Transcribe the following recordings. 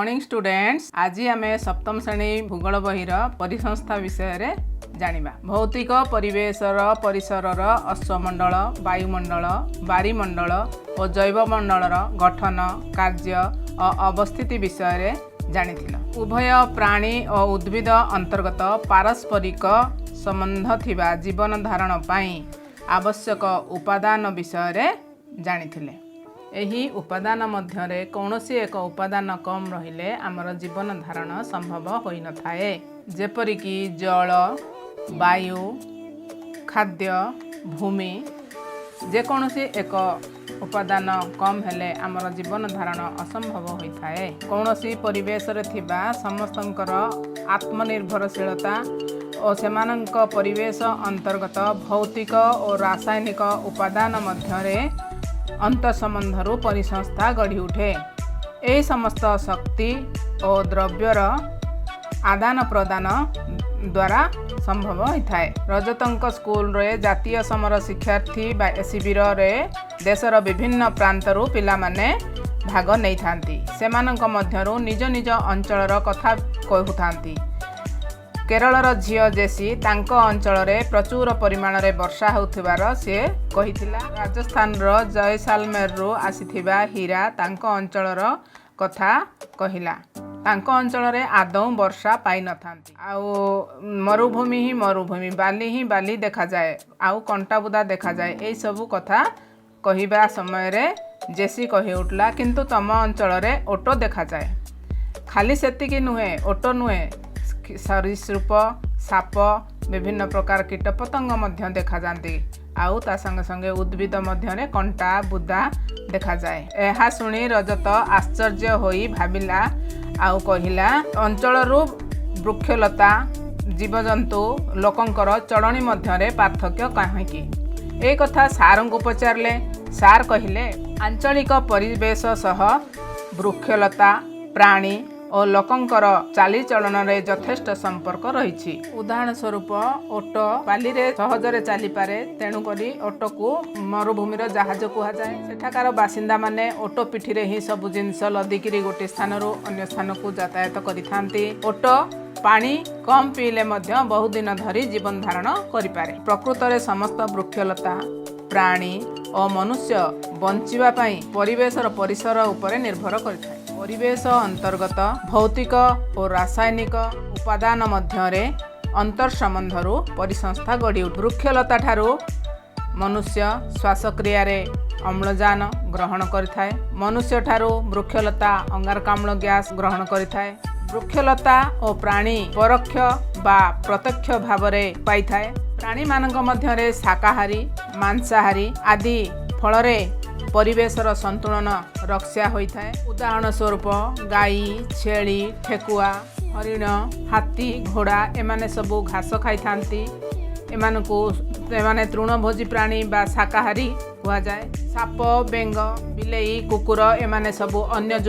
Morning students. ଆଜି ଆମେ ସପ୍ତମ ଶ୍ରେଣୀ ଭୂଗୋଳ ବହିର ପରିସଂସ୍ଥା ବିଷୟରେ ଜାଣିବା। ଭୌତିକ ପରିବେଶର ପରିସରର ଅଶ୍ୱମଣ୍ଡଳ, ବାୟୁମଣ୍ଡଳ, ବାରିମଣ୍ଡଳ ଓ ଜୈବମଣ୍ଡଳର ଗଠନ, କାର୍ଯ୍ୟ ଓ ଅବସ୍ଥିତି ବିଷୟରେ ଜାଣିଥିଲ। ଉଭୟ ପ୍ରାଣୀ ଓ ଉଦ୍ଭିଦ ଅନ୍ତର୍ଗତ ପାରସ୍ପରିକ ସମ୍ବନ୍ଧ ଥିବା ଜୀବନ ଧାରଣ ପାଇଁ ଆବଶ୍ୟକ ଉପାଦାନ ବିଷୟରେ ଜାଣିଥିଲେ। ଏହି ଉପାଦାନ ମଧ୍ୟରେ କୌଣସି ଏକ ଉପାଦାନ କମ୍ ରହିଲେ ଆମର ଜୀବନ ଧାରଣ ସମ୍ଭବ ହୋଇନଥାଏ। ଯେପରିକି ଜଳ, ବାୟୁ, ଖାଦ୍ୟ, ଭୂମି। ଯେକୌଣସି ଏକ ଉପାଦାନ କମ୍ ହେଲେ ଆମର ଜୀବନ ଧାରଣ ଅସମ୍ଭବ ହୋଇଥାଏ। କୌଣସି ପରିବେଶରେ ଥିବା ସମସ୍ତଙ୍କର ଆତ୍ମନିର୍ଭରଶୀଳତା ଓ ସେମାନଙ୍କ ପରିବେଶ ଅନ୍ତର୍ଗତ ଭୌତିକ ଓ ରାସାୟନିକ ଉପାଦାନ ମଧ୍ୟରେ ଅନ୍ତଃସମ୍ବନ୍ଧରୁ ପରିସଂସ୍ଥା ଗଢ଼ି ଉଠେ। ଏହି ସମସ୍ତ ଶକ୍ତି ଓ ଦ୍ରବ୍ୟର ଆଦାନ ପ୍ରଦାନ ଦ୍ୱାରା ସମ୍ଭବ ହୋଇଥାଏ। ରଜତଙ୍କ ସ୍କୁଲରେ ଜାତୀୟ ସମର ଶିକ୍ଷାର୍ଥୀ ବା ଶିବିରରେ ଦେଶର ବିଭିନ୍ନ ପ୍ରାନ୍ତରୁ ପିଲାମାନେ ଭାଗ ନେଇଥାନ୍ତି। ସେମାନଙ୍କ ମଧ୍ୟରୁ ନିଜ ନିଜ ଅଞ୍ଚଳର କଥା କହୁଥାନ୍ତି। କେରଳର ଝିଅ ଜେସି ତାଙ୍କ ଅଞ୍ଚଳରେ ପ୍ରଚୁର ପରିମାଣରେ ବର୍ଷା ହେଉଥିବାର ସେ କହିଥିଲା। ରାଜସ୍ଥାନର ଜୟସାଲମେରରୁ ଆସିଥିବା ହୀରା ତାଙ୍କ ଅଞ୍ଚଳର କଥା କହିଲା। ତାଙ୍କ ଅଞ୍ଚଳରେ ଆଦୌ ବର୍ଷା ପାଇନଥାନ୍ତି ଆଉ ମରୁଭୂମି ହିଁ ମରୁଭୂମି, ବାଲି ହିଁ ବାଲି ଦେଖାଯାଏ ଆଉ କଣ୍ଟାବୁଦା ଦେଖାଯାଏ। ଏଇସବୁ କଥା କହିବା ସମୟରେ ଜେସି କହି ଉଠିଲା, "କିନ୍ତୁ ତମ ଅଞ୍ଚଳରେ ଓଟ ଦେଖାଯାଏ।" ଖାଲି ସେତିକି ନୁହେଁ, ଓଟ ନୁହେଁ, ସରୀସୃପ, ସାପ, ବିଭିନ୍ନ ପ୍ରକାର କୀଟପତଙ୍ଗ ମଧ୍ୟ ଦେଖାଯାଆନ୍ତି ଆଉ ତା ସଙ୍ଗେ ସଙ୍ଗେ ଉଦ୍ଭିଦ ମଧ୍ୟରେ କଣ୍ଟା ବୁଦା ଦେଖାଯାଏ। ଏହା ଶୁଣି ରଜତ ଆଶ୍ଚର୍ଯ୍ୟ ହୋଇ ଭାବିଲା ଆଉ କହିଲା, "ଅଞ୍ଚଳରୁ ବୃକ୍ଷଲତା, ଜୀବଜନ୍ତୁ, ଲୋକଙ୍କର ଚଳଣି ମଧ୍ୟରେ ପାର୍ଥକ୍ୟ କାହିଁକି?" ଏ କଥା ସାରଙ୍କୁ ପଚାରିଲେ। ସାର୍ କହିଲେ, ଆଞ୍ଚଳିକ ପରିବେଶ ସହ ବୃକ୍ଷଲତା, ପ୍ରାଣୀ ଓ ଲୋକଙ୍କର ଚାଲିଚଳନରେ ଯଥେଷ୍ଟ ସମ୍ପର୍କ ରହିଛି। ଉଦାହରଣ ସ୍ୱରୂପ, ଓଟ ବାଲିରେ ସହଜରେ ଚାଲିପାରେ, ତେଣୁକରି ଓଟକୁ ମରୁଭୂମିର ଜାହାଜ କୁହାଯାଏ। ସେଠାକାର ବାସିନ୍ଦାମାନେ ଓଟ ପିଠିରେ ହିଁ ସବୁ ଜିନିଷ ଲଦିକିରି ଗୋଟିଏ ସ୍ଥାନରୁ ଅନ୍ୟ ସ୍ଥାନକୁ ଯାତାୟାତ କରିଥାନ୍ତି। ଓଟ ପାଣି କମ୍ ପିଇଲେ ମଧ୍ୟ ବହୁ ଦିନ ଧରି ଜୀବନ ଧାରଣ କରିପାରେ। ପ୍ରକୃତରେ ସମସ୍ତ ବୃକ୍ଷଲତା, ପ୍ରାଣୀ ଓ ମନୁଷ୍ୟ ବଞ୍ଚିବା ପାଇଁ ପରିବେଶର ପରିସର ଉପରେ ନିର୍ଭର କରିଥାଏ। ପରିବେଶ ଅନ୍ତର୍ଗତ ଭୌତିକ ଓ ରାସାୟନିକ ଉପାଦାନ ମଧ୍ୟରେ ଅନ୍ତର୍ସମ୍ବନ୍ଧରୁ ପରିସଂସ୍ଥା ଗଢ଼ି ଉଠେ। ବୃକ୍ଷଲତା ଠାରୁ ମନୁଷ୍ୟ ଶ୍ୱାସକ୍ରିୟାରେ ଅମ୍ଳଜାନ ଗ୍ରହଣ କରିଥାଏ। ମନୁଷ୍ୟଠାରୁ ବୃକ୍ଷଲତା ଅଙ୍ଗାରକାମ୍ଳ ଗ୍ୟାସ୍ ଗ୍ରହଣ କରିଥାଏ। ବୃକ୍ଷଲତା ଓ ପ୍ରାଣୀ ପରୋକ୍ଷ ବା ପ୍ରତ୍ୟକ୍ଷ ଭାବରେ ପାଇଥାଏ। ପ୍ରାଣୀମାନଙ୍କ ମଧ୍ୟରେ ଶାକାହାରୀ, ମାଂସାହାରୀ ଆଦି ଫଳରେ ପରିବେଶର ସନ୍ତୁଳନ ରକ୍ଷା ହୋଇଥାଏ। ଉଦାହରଣ ସ୍ୱରୂପ, ଗାଈ, ଛେଳି, ଠେକୁଆ, ହରିଣ, ହାତୀ, ଘୋଡ଼ା ଏମାନେ ସବୁ ଘାସ ଖାଇଥାନ୍ତି। ଏମାନେ ତୃଣଭୋଜୀ ପ୍ରାଣୀ ବା ଶାକାହାରୀ କୁହାଯାଏ। ସାପ, ବେଙ୍ଗ, ବିଲେଇ, କୁକୁର ଏମାନେ ସବୁ ଅନ୍ୟ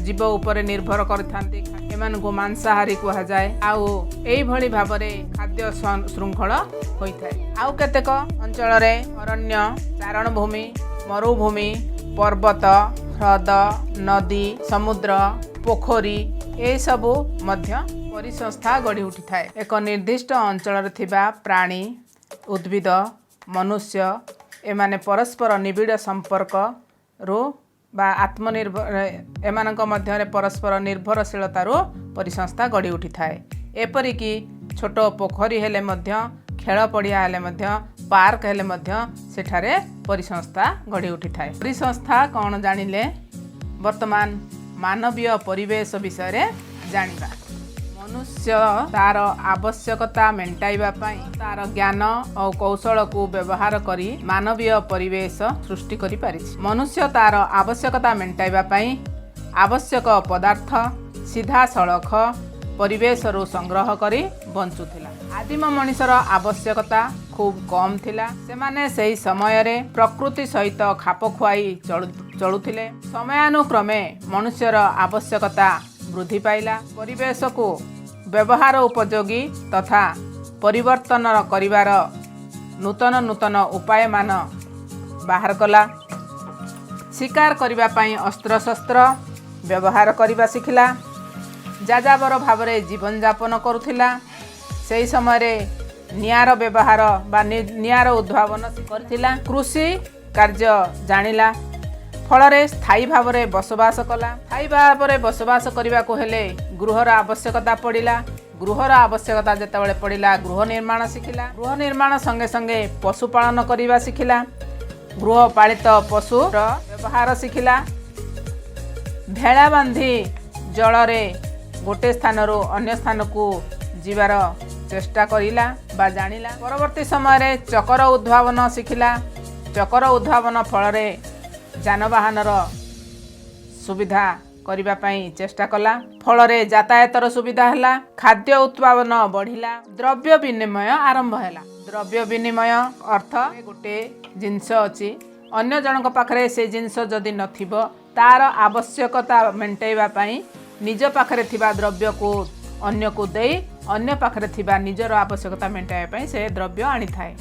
ଜୀବ ଉପରେ ନିର୍ଭର କରିଥାନ୍ତି। ଏମାନଙ୍କୁ ମାଂସାହାରୀ କୁହାଯାଏ। ଆଉ ଏଇଭଳି ଭାବରେ ଖାଦ୍ୟ ଶୃଙ୍ଖଳ ହୋଇଥାଏ। ଆଉ କେତେକ ଅଞ୍ଚଳରେ ଅରଣ୍ୟ, ଚାରଣଭୂମି, ମରୁଭୂମି, ପର୍ବତ, ହ୍ରଦ, ନଦୀ, ସମୁଦ୍ର, ପୋଖରୀ ଏସବୁ ମଧ୍ୟ ପରିସଂସ୍ଥା ଗଢ଼ି ଉଠିଥାଏ। ଏକ ନିର୍ଦ୍ଦିଷ୍ଟ ଅଞ୍ଚଳରେ ଥିବା ପ୍ରାଣୀ, ଉଦ୍ଭିଦ, ମନୁଷ୍ୟ ଏମାନେ ପରସ୍ପର ନିବିଡ଼ ସମ୍ପର୍କରୁ ବା ଆତ୍ମନିର୍ଭର, ଏମାନଙ୍କ ମଧ୍ୟରେ ପରସ୍ପର ନିର୍ଭରଶୀଳତାରୁ ପରିସଂସ୍ଥା ଗଢ଼ି ଉଠିଥାଏ। ଏପରିକି ଛୋଟ ପୋଖରୀ ହେଲେ ମଧ୍ୟ, ଖେଳ ପଡ଼ିଆ ହେଲେ ମଧ୍ୟ, ପାର୍କ ହେଲେ ମଧ୍ୟ ସେଠାରେ ପରିସଂସ୍ଥା ଗଢ଼ି ଉଠିଥାଏ। ପରିସଂସ୍ଥା କ'ଣ ଜାଣିଲେ। ବର୍ତ୍ତମାନ ମାନବୀୟ ପରିବେଶ ବିଷୟରେ ଜାଣିବା। ମନୁଷ୍ୟ ତାର ଆବଶ୍ୟକତା ମେଣ୍ଟାଇବା ପାଇଁ ତାର ଜ୍ଞାନ ଓ କୌଶଳକୁ ବ୍ୟବହାର କରି ମାନବୀୟ ପରିବେଶ ସୃଷ୍ଟି କରିପାରିଛି। ମନୁଷ୍ୟ ତାର ଆବଶ୍ୟକତା ମେଣ୍ଟାଇବା ପାଇଁ ଆବଶ୍ୟକ ପଦାର୍ଥ ସିଧାସଳଖ ପରିବେଶରୁ ସଂଗ୍ରହ କରି ବଞ୍ଚୁଥିଲା। ଆଦିମ ମଣିଷର ଆବଶ୍ୟକତା ଖୁବ୍ କମ୍ ଥିଲା। ସେମାନେ ସେହି ସମୟରେ ପ୍ରକୃତି ସହିତ ଖାପ ଖୁଆଇ ଚଳୁଥିଲେ। ସମୟାନୁକ୍ରମେ ମନୁଷ୍ୟର ଆବଶ୍ୟକତା ବୃଦ୍ଧି ପାଇଲା। ପରିବେଶକୁ ବ୍ୟବହାର ଉପଯୋଗୀ ତଥା ପରିବର୍ତ୍ତନ କରିବାର ନୂତନ ନୂତନ ଉପାୟମାନ ବାହାର କଲା। ଶିକାର କରିବା ପାଇଁ ଅସ୍ତ୍ରଶସ୍ତ୍ର ବ୍ୟବହାର କରିବା ଶିଖିଲା। ଯାଯାବର ଭାବରେ ଜୀବନଯାପନ କରୁଥିଲା। ସେହି ସମୟରେ ନିଆଁର ବ୍ୟବହାର ବା ନିଆଁର ଉଦ୍ଭାବନ କରିଥିଲା। କୃଷି କାର୍ଯ୍ୟ ଜାଣିଲା, ଫଳରେ ସ୍ଥାୟୀ ଭାବରେ ବସବାସ କଲା। ସ୍ଥାୟୀ ଭାବରେ ବସବାସ କରିବାକୁ ହେଲେ ଗୃହର ଆବଶ୍ୟକତା ପଡ଼ିଲା। ଗୃହର ଆବଶ୍ୟକତା ଯେତେବେଳେ ପଡ଼ିଲା, ଗୃହ ନିର୍ମାଣ ଶିଖିଲା। ଗୃହ ନିର୍ମାଣ ସଙ୍ଗେ ସଙ୍ଗେ ପଶୁପାଳନ କରିବା ଶିଖିଲା। ଗୃହପାଳିତ ପଶୁର ବ୍ୟବହାର ଶିଖିଲା। ଭେଳା ବାନ୍ଧି ଜଳରେ ଗୋଟେ ସ୍ଥାନରୁ ଅନ୍ୟ ସ୍ଥାନକୁ ଯିବାର ଚେଷ୍ଟା କରିଲା ବା ଜାଣିଲା। ପରବର୍ତ୍ତୀ ସମୟରେ ଚକର ଉଦ୍ଭାବନ ଶିଖିଲା। ଚକର ଉଦ୍ଭାବନ ଫଳରେ ଯାନବାହନର ସୁବିଧା କରିବା ପାଇଁ ଚେଷ୍ଟା କଲା। ଫଳରେ ଯାତାୟାତର ସୁବିଧା ହେଲା, ଖାଦ୍ୟ ଉତ୍ପାଦନ ବଢ଼ିଲା, ଦ୍ରବ୍ୟ ବିନିମୟ ଆରମ୍ଭ ହେଲା। ଦ୍ରବ୍ୟ ବିନିମୟ ଅର୍ଥ, ଗୋଟେ ଜିନିଷ ଅଛି, ଅନ୍ୟ ଜଣଙ୍କ ପାଖରେ ସେ ଜିନିଷ ଯଦି ନଥିବ, ତାର ଆବଶ୍ୟକତା ମେଣ୍ଟାଇବା ପାଇଁ ନିଜ ପାଖରେ ଥିବା ଦ୍ରବ୍ୟକୁ ଅନ୍ୟକୁ ଦେଇ ଅନ୍ୟ ପାଖରେ ଥିବା ନିଜର ଆବଶ୍ୟକତା ମେଣ୍ଟାଇବା ପାଇଁ ସେ ଦ୍ରବ୍ୟ ଆଣିଥାଏ।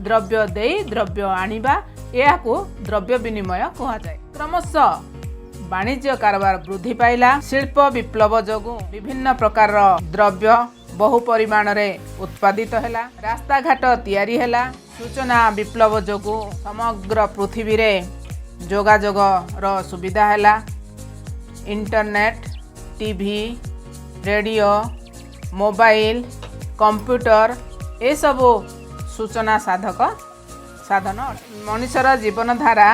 ଦ୍ରବ୍ୟ ଦେଇ ଦ୍ରବ୍ୟ ଆଣିବା, ଏହାକୁ ଦ୍ରବ୍ୟ ବିନିମୟ କୁହାଯାଏ। କ୍ରମଶଃ ବାଣିଜ୍ୟ କାରବାର ବୃଦ୍ଧି ପାଇଲା। ଶିଳ୍ପ ବିପ୍ଳବ ଯୋଗୁଁ ବିଭିନ୍ନ ପ୍ରକାରର ଦ୍ରବ୍ୟ ବହୁ ପରିମାଣରେ ଉତ୍ପାଦିତ ହେଲା। ରାସ୍ତାଘାଟ ତିଆରି ହେଲା। ସୂଚନା ବିପ୍ଳବ ଯୋଗୁଁ ସମଗ୍ର ପୃଥିବୀରେ ଯୋଗାଯୋଗର ସୁବିଧା ହେଲା। Internet, TV, radio, mobile, computer ଏସବୁ ସୂଚନା ସାଧକ ସାଧନ ଅଟେ। ମଣିଷର ଜୀବନଧାରା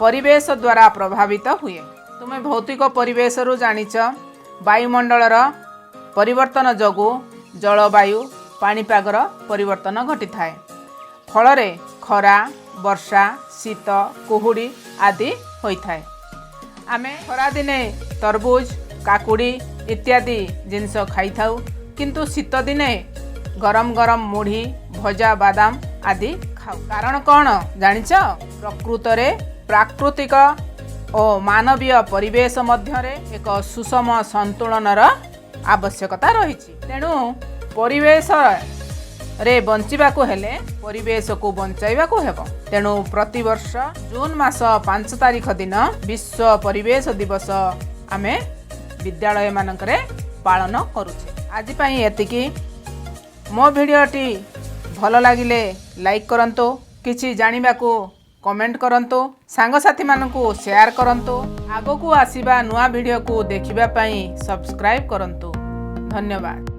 ପରିବେଶ ଦ୍ୱାରା ପ୍ରଭାବିତ ହୁଏ। ତୁମେ ଭୌତିକ ପରିବେଶରୁ ଜାଣିଛ, ବାୟୁମଣ୍ଡଳର ପରିବର୍ତ୍ତନ ଯୋଗୁଁ ଜଳବାୟୁ, ପାଣିପାଗର ପରିବର୍ତ୍ତନ ଘଟିଥାଏ। ଫଳରେ ଖରା, ବର୍ଷା, ଶୀତ, କୁହୁଡ଼ି ଆଦି ହୋଇଥାଏ। ଆମେ ଖରାଦିନେ ତରଭୁଜ, କାକୁଡ଼ି ଇତ୍ୟାଦି ଜିନିଷ ଖାଇଥାଉ, କିନ୍ତୁ ଶୀତ ଦିନେ ଗରମ ଗରମ ମୁଢ଼ି, ଭଜା ବାଦାମ ଆଦି ଖାଉ। କାରଣ କ'ଣ ଜାଣିଛ? ପ୍ରକୃତରେ ପ୍ରାକୃତିକ ଓ ମାନବୀୟ ପରିବେଶ ମଧ୍ୟରେ ଏକ ସୁଷମ ସନ୍ତୁଳନର ଆବଶ୍ୟକତା ରହିଛି। ତେଣୁ ପରିବେଶରେ ବଞ୍ଚିବାକୁ ହେଲେ ପରିବେଶକୁ ବଞ୍ଚାଇବାକୁ ହେବ। ତେଣୁ ପ୍ରତିବର୍ଷ ଜୁନ୍ ମାସ 5 ତାରିଖ ଦିନ ବିଶ୍ୱ ପରିବେଶ ଦିବସ ଆମେ ବିଦ୍ୟାଳୟମାନଙ୍କରେ ପାଳନ କରୁଛେ। ଆଜି ପାଇଁ ଏତିକି। ମୋ ଭିଡ଼ିଓଟି ଭଲ ଲାଗିଲେ ଲାଇକ୍ କରନ୍ତୁ, କିଛି ଜାଣିବାକୁ କମେଣ୍ଟ କରନ୍ତୁ, ସାଙ୍ଗସାଥିମାନଙ୍କୁ ସେୟାର କରନ୍ତୁ। ଆଗକୁ ଆସିବା ନୂଆ ଭିଡ଼ିଓକୁ ଦେଖିବା ପାଇଁ ସବସ୍କ୍ରାଇବ୍ କରନ୍ତୁ। ଧନ୍ୟବାଦ।